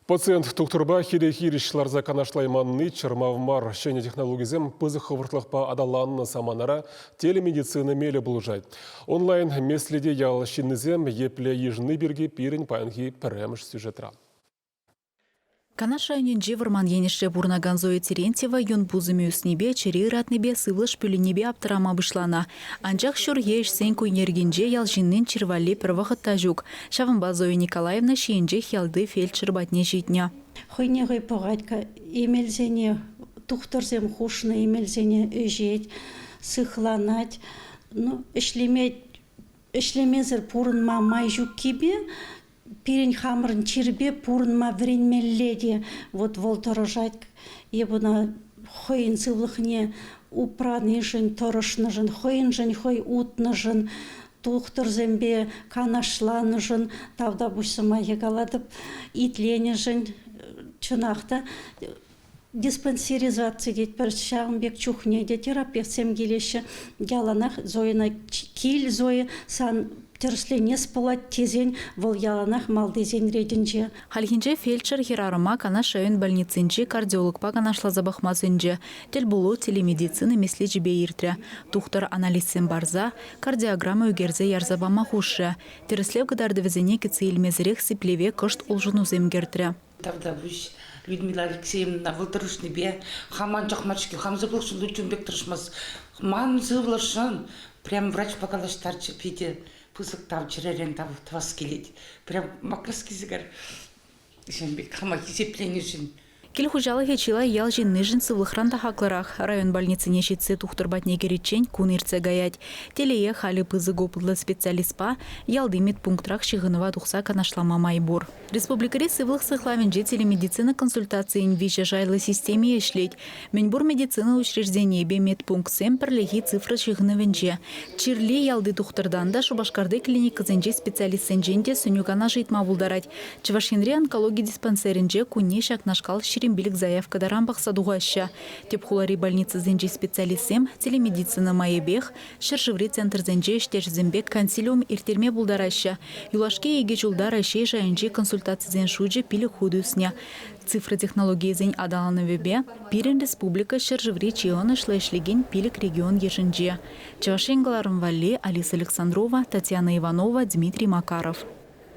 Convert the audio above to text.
Пациент тухтӑрпа хире-хирӗҫ ларса канашлайманни чӑрмав мар. Ҫӗнӗ технологисем пысӑк хӑвӑртлӑхпа аталаннӑ саманара телемедицина мелӗ пулӑшать. Онлайн меслете ял ҫыннисем епле йышӑнни пирки пирӗн паянхи пӗрремӗш сюжетра. Канаш районӗнчи Вӑрман Енӗшре пурӑнакан Зоя Терентьева юн пусӑмӗ ӳснипе, чӗри ыратнипе, сывлӑш пӳлӗннипе аптӑрама пуҫланӑ. Анчах ҫурхи ӗҫсен кун йӗркинче ял ҫыннин чир валли пӗр вӑхӑт та ҫук. Ҫавӑнпа Зоя Николаевна ҫийӗнчех ялти фельдшер патне ҫитнӗ. Хӑйне хӑй пӑхать, эмелсене тухтӑрсем хушнӑ эмелсене ӗҫет, сыхланать. Ну, ӗҫлеме ӗҫлемесӗр пурӑнма май ҫуккипе пирӗн хамӑрӑн чирпе пурӑнма вӗренмелле те. Вот вӑл тӑрӑшать. Эп ӑна хӑйӗн сывлӑхне упранишӗн, тӑрӑшнӑшӑн, хӑйӗншӗн хӑй утнӑшӑн, тухтӑрсемпе канашланӑшӑн тавтапуҫ сӑмахӗ калатӑп, итленӗшӗн чӑнах та диспансеризаци тетпӗр. Ҫавӑн пек чухне те терапевтсем килеҫҫӗ. Яланах Зойӑна кил, Зоя, сан тӗрӗсленес пулать тесен вӑл яланах малтисен ретӗнче. Хальхинче фельдшер хӗрарӑма Канаш район больницинчи кардиологпа канашласа пӑхма сӗнчӗ. Тӗлпулу телемедицина меслечӗпе иртрӗ. Тухтӑр анализсем парса кардиограмма ӳкерсе ярса пама хушрӗ. Тӗрӗслев кӑтартӑвӗсене кӗтсе илмесӗрех сиплеве кӑшт улшӑнусем кӗртрӗ. Тавтапуҫ Людмила Алексеевна вӑл тӑрӑшнипе хам анчах мар-ҫке, хам сывлӑхшӑн лучше пек тӑрӑшмасть. Ман сывлӑхшӑн прям врачпа калаҫтарчӗ питӗ пысӑк тав чӗререн тав тӑвас килет. Прям макрас килсе кайрӗ. Ҫавӑн пек хама хисепленӗшӗн. Кил хуҫалӑхӗ чылай ял ҫыннишӗн сывлӑхран та хаклӑрах. Район больницине ҫитсе тухтӑр патне кӗриччен кун иртсе каять. Телее, халӗ пысӑк опытлӑ специалистпа ялти медпунктрах ҫыхӑнӑва тухса канашлама май пур. Республикӑри сывлӑх сыхлавӗнче телемедицина консультацийӗн виҫӗ шайлӑ системи ӗҫлет. Мӗнпур медицина учрежденийӗпе медпунктсем пӗрлехи цифра ҫыхӑнӑвӗнче. Чирли ялти тухтӑртан та, Шупашкарти клиникӑсенчи специалистсенчен те сӗнӳ-канаш ыйтма пултарать. Чӑваш Енри онкологи диспансерӗнче кунне ҫакнашкал 25 заявка таран пӑхса тухаҫҫӗ. Тӗп хулари больницӑсенчи специалистсем телемедицина майӗпех ҫӗршыври центрсенче ӗҫтешӗсемпе консилиум ирттерме пултараҫҫӗ. Юлашки икӗ ҫулта Раҫҫей шайӗнчи консультацисен шучӗ 5 хут ӳснӗ. Цифра технологийӗсен аталанӑвӗпе пирӗн республика ҫӗршыври чи ӑнӑҫлӑ ӗҫлекен пилӗк регион йышӗнче. Чӑваш Ен кӑларӑм валли Алиса Александрова, Татьяна Иванова, Дмитрий Макаров.